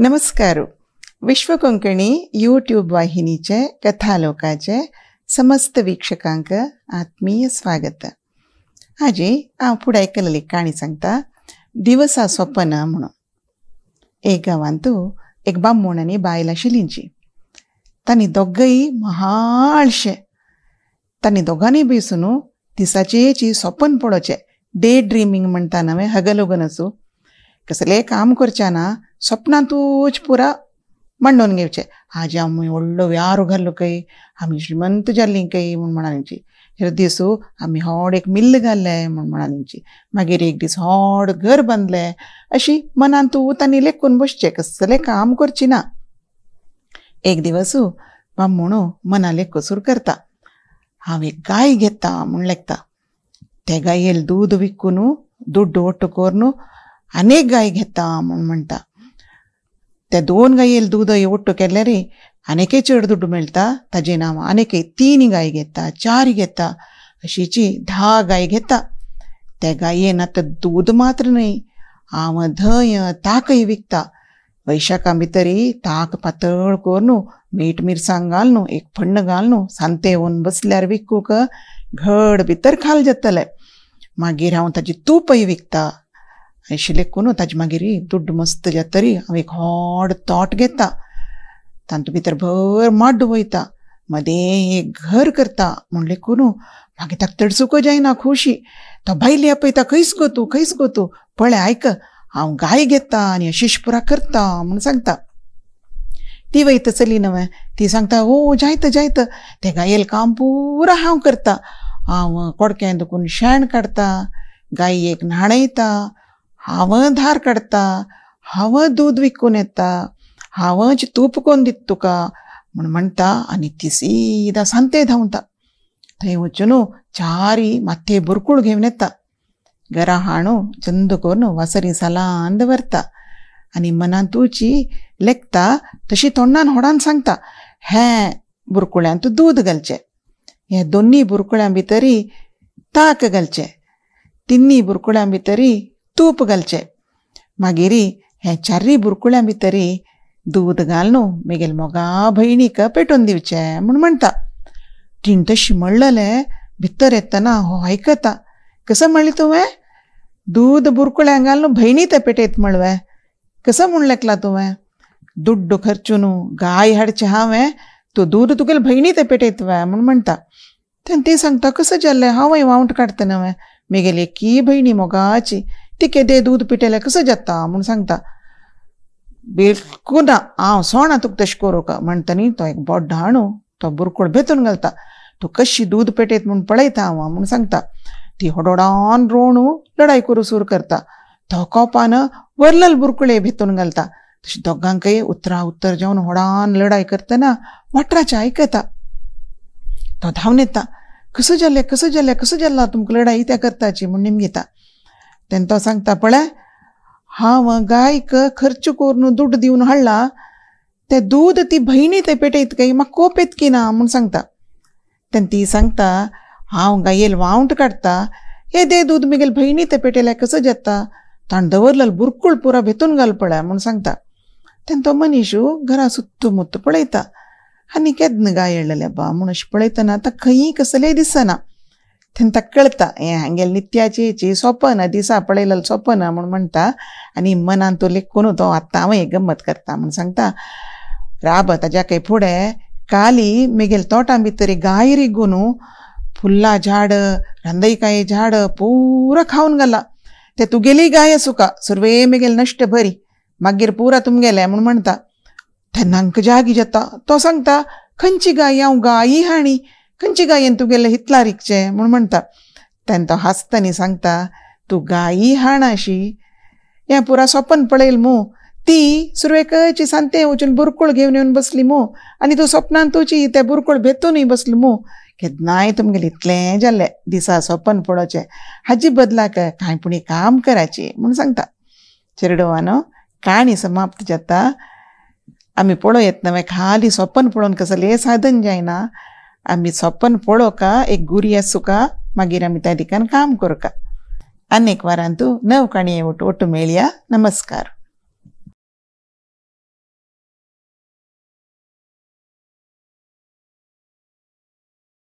नमस्कार. विश्व कोंकणी यूट्यूब वाहिनीचे कथालोकाचे समस्त वीक्षकांक आत्मीय स्वागत. आजी हांव फुडें आयकलेली काणी सांगता, दिवसा सपना म्हणून. एक गांवांतू एक बामण आनी बायल आशिल्लींची. तांणी दोगय महाळशे. तांणी दोगांनी बेसून दिसाचेची सपन पळोवचें, डे ड्रिमींग म्हणटा नवें हगलोगन आसूं, कसलें काम करचें ना, सपनांतूच पुरा मांडून घेवचें. आज आमी व्हडलो व्यारो घाल्लो खंय, आमी श्रीमंत जाल्लीं खंय म्हूण म्हणालींची. हेर दिसू आमी व्हड एक मिल्ल घाल्लें म्हूण म्हणालींची. मागीर एक दीस व्हड घर बांदलें. अशी मनांतू तांणी लेखून बसचें, कसलें काम करची ना. एक दिवस बामणू मना लेखसूर करता, हांव एक गाय घेता म्हूण लेखता. ते गायेल दूद विकून दुड्ड ಒಟ್ಟು करून अनेक गाय घेता म्हूण म्हणटा. त्या दोन गायेल दूद ಒಟ್ಟು केल्यार आनीकय चड दुड्ड मेळटा. ताजें नांव आनीकय 3 गाय घेता, 4 घेता, अशीची 10 गाय घेता. त्या गायेन आतां दूद मात्र न्हय, हांव धंय ताकय विकता. वैशाखा भितरी ताक पातळ करून मीठ मिरसांग घालून एक फण्ण घालून सांते येवन बसल्यार विकूंक घड भितर खाल जातलें. मागीर हांव ताजी तूपय विकता. अशें लेखून ताजे मागीर दुड्ड मस्त जातरी हांव एक व्हड तोट घेता, तातूंत भितर भर माड्ड वयता, मदें एक घर करता म्हूण लेखून मागीर ताका तडसुको जायना खुशी. तो बायले आपयता, खंयच गो तूं, खंयच गो तूं, पळय आयक हांव गाय घेता आनी अशीश पुरा करता म्हूण सांगता. ती वयता चली नवें, ती सांगता, ओ जायत जायत, ते गायेल काम पुरा हांव करता. हांव कोडक्यान दुखून शेण काडटा, गायेक न्हाणयता, हांव धार काडटा, हांव दूद विकून येता, हांवच तूप कोन्न दिता तुका म्हूण म्हणटा. आनी ती सीदा सांते धांवता. थंय वचून 4 माथ्ये बुरकूळ घेवन येता. घरा हाणू चंद करून वासरी सालान दवरता आनी मनांतूची लेखता, तशी तोंडान होडान सांगता, हें बुरकुळ्यांत दूद घालचें, हे 2 बुरकुळ्यां भितरी ताक घालचें, 3 बुरकुळ्यां भितरी तूप घालचें, मागीर हे 4 बुरकुळ्यां भितरी दूद घालून मेगेल मोगा भयणीक पेटोवन दिवचें म्हूण म्हणटा. तिणें तशी म्हणलेलें भितर येतना हो आयकता, कसं म्हणलें तुवें, दूद बुरकुळ्यांक घालून भयणी ते पेटयत म्हणवें, कसं म्हूण लेखलां तुवें, दुड्ड खर्चून गाय हाडचें हांवें, तूं दूद तुगेले भयणी ते पेटयत वे म्हूण म्हणटा. तेन्ना ती सांगता, कसं जालें, हांवय वावंट काडटा नवें, मेगेली एकी भयणी मोगाची, ती केदें दूद पिटेलें कसं जाता म्हूण सांगता. बिलकूल ना, हांव सोणा तुका तशें करूंक म्हणटा न्ही. तो एक बोट हाणू तो बुरकुळ भेतून घालता. तूं कशी दूद पेटयत म्हूण पळयता हांव म्हूण सांगता. ती होडोडान रोणू लढाई करूं सुरू करता. तो कोपान वरलल बुरकुळे भितून घालता. तशें दोगांकय उतरा उतर जावन होडान लढाई करतना वाटराचें आयकता. तो धांवन येता, कसो जालें कसो जालें कसो जालां तुमकां लढाई त्या करताची म्हूण निमगिता. तेन्ना तो सांगता, पळय हांव गायक खर्च करून दूद दिवन हाडला, तें दूद ती भयणी ते पेटयत काय म्हाका कोप येत की ना म्हूण सांगता. तेन्ना ती सांगता, हांव गायेल वावंट काडटा, हे दे दूद मेगेल भयणी ते पेटयल्यार कसो जाता, ताणें दवरलेल बुरकुळ पुरा भेतून घाल पळय म्हूण सांगता. तेन्ना तो मनीशू घरा सुत्तू मुत्तू पळयता आनी केन्ना गाय येळ्ळेलें बा म्हूण अशें पळयतना आतां खंयी कसलेंय दिसना. तेन्ना ताका कळटा हें हांगेलें नित्याचें सोपना, दिसा पळयलेलें सोपना म्हूण म्हणटा. आनी मनान तो लेखून तो आतां हांव एक गम्मत करता म्हूण सांगता. राब ताज्या काय फुडें काली मेगेल तोटां भितर गाय रिगून फुल्लां झाड रांदयकाय झाड पुरा खावन घाला. ते तुगेली गाय आसूका सुरवे मेगेल नश्ट बरी, मागीर पुरा तुमगेलें म्हूण म्हणटा. तेन्ना हांकां जागी जाता. तो सांगता, खंयची गाय, हांव गायी हाणी, खंयची गायेन तुगेलें हितला रिगचें म्हूण म्हणटा. तेन्ना तो हांसता आनी सांगता, तूं गायी हाण अशी हें पुरा सपन पळयल मू, ती सुरवेकची सांते वचून बुरकुळ घेवन येवन बसली मू, आनी तूं सपनान तुजी ते बुरकुळ भेतूनय बसली मू, केन्नाय तुमगेलें इतलें जालें दिसा सपन पळोवचें, हाजी बदलाक कांय पूण काम कराचें म्हूण सांगता. चेरडुवानो काणी समाप्त जाता. आमी पळोवं नवें खाली सपन पळोवन कसलें साधन जायना. आमी सपन पळोवका एक गुरी आसूका, मागीर आमी त्या दिकान काम करूका. आनी एक वारांतू नव काणये ಒಟ್ಟು मेळया. नमस्कार.